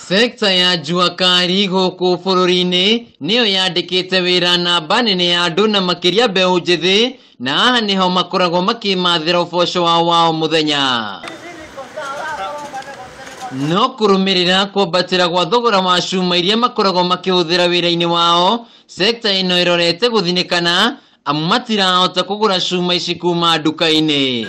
Sekta ya jua kali gũkũ bũrũri-inĩ nĩyo yandĩkĩte wĩra namba nene ya andũ na makĩria mbeũ njĩthĩ, na haha nĩho makoragwo makĩmathĩra ũboco wao wa o mũthenya. No kũrũmĩrĩra kwambatĩra gwa thogora wa cuma iria makoragwo makĩhũthĩra wĩra-inĩ wao, sekta ĩno ĩrorete gũthinĩkana amu matirahota kũgũra cuma ici kuma nduka-inĩ.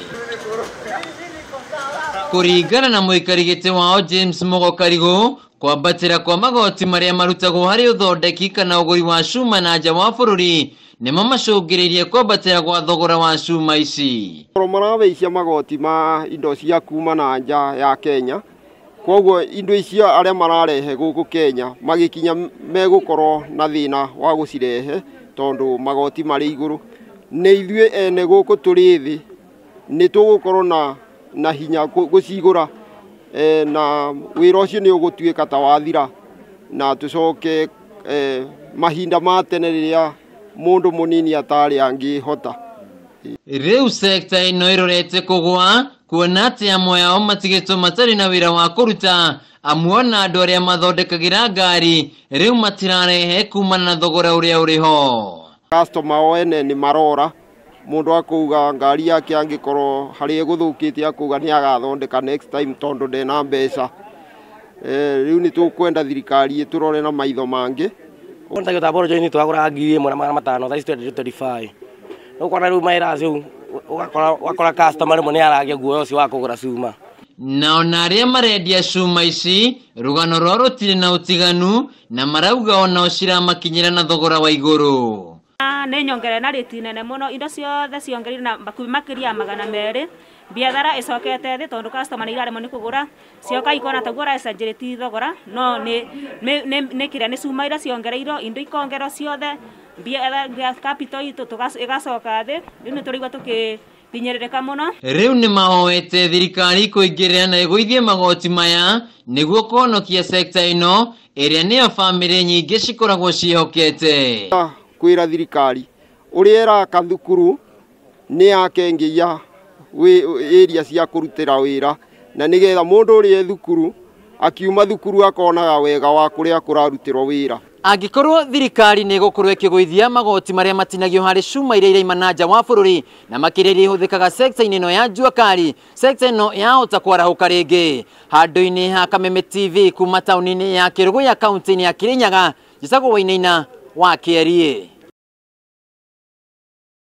Kũringana na mũikari gĩtĩ wao James Mugo Karigũ, kwambatĩra kwa magoti marĩa marutagwo harĩ ũthondeki kana ũgũri wa cuma na nja wa bũrũri nĩmo macũngĩrĩirie kwambatĩra gwa thogora wa cuma ici. Maraweicia magoti ma indo cia kuma na nja ya Kenya, koguo indo icio arĩa mararehe gũkũ Kenya magĩkinya megũkorwo na thĩna wa gũcirehe tondũ magoti marĩ igũrũ. Nĩ ithuĩ ene gũkũ tũrĩ thĩ nĩ tũgũkorwo na hinya gũcigũra, na wĩra ũcio nĩ ũgũtuĩka ta wathira, na tũcoke mahinda ma tene rĩrĩa mũndũ mũnini atarĩ angĩhota. Rĩu sekta ĩno ĩrorete kũgũa kuona atĩ amwe ao matigĩtwo matarĩ na wĩra wa kũruta, amu ona andũ arĩa mathondekagĩra ngari rĩu matirarehe kumana na thogora ũrĩa ũrĩ ho. Customer o ene nĩ marora, mũndũ akauga ngari yake angĩkorwo harĩa ĩgũthũkĩte akauga nĩ agathondeka next time tondũ ndena mbeca. Rĩu nĩ tũkwenda thirikari ĩtũrore na maitho mangĩ. Gĩtambũro joini twagũraga 1500, thaa ici twenderio 25. Ũkona rĩu mawĩra acio ũgakora customer rĩmwe nĩ aragĩa guoya ũcio wa kũgũra cuma. Na ona arĩa marendia cuma ici rũgano rwao rũtirĩ na ũtiganu, na marauga onao ciramakinyĩra na thogora wa igũrũ. Nĩ nyongerere na rĩti nene mũno, indo ciothe ciongereire na makĩria ya 200. Biathara ĩcokete thĩ tondũ customer nĩ iraremwo nĩ kũgũra, cioka ikona taguo ũracenjeretie thogora, no nĩ kĩrĩa nĩ cuma iria ciongereirwo, indo ikongerwo ciothe, biathara capital itũ ĩgacoka thĩ. Rĩu nĩ tũraigua tũkĩhinyĩrĩrĩka mũno. Rĩu nĩ mahoete thirikari kũingĩrĩra na ĩgũithie magoti maya nĩguo kũhonokia sekta ĩno ĩrĩa nĩyo bamĩrĩ nyingĩ cikoragwo ciĩhokete. Kwĩra thirikari ũrĩa ĩraka thukuru nĩ yakengĩia area cia kũrutĩra wĩra, na nĩgetha mũndũ ũrĩa e thukuru akiuma thukuru akonaga wega wa kũrĩa kũrarutĩrwo wĩra. Angĩkorwo thirikari nĩ ĩgũkorwo ĩkĩgũithia magoti marĩa matinagio harĩ cuma iria iraima na nja wa bũrũri na makĩria iria ihũthĩkaga sekta-inĩ ĩno ya jua kali, sekta ĩno yahota kwarahũka rĩngĩ. Handũ-inĩ ha Kameme TV kuma taũni-inĩ ya Kĩrũgũya kaũntĩ-inĩ ya Kĩrĩnyaga, njĩtagwo Wainaina wa Kĩeriĩ.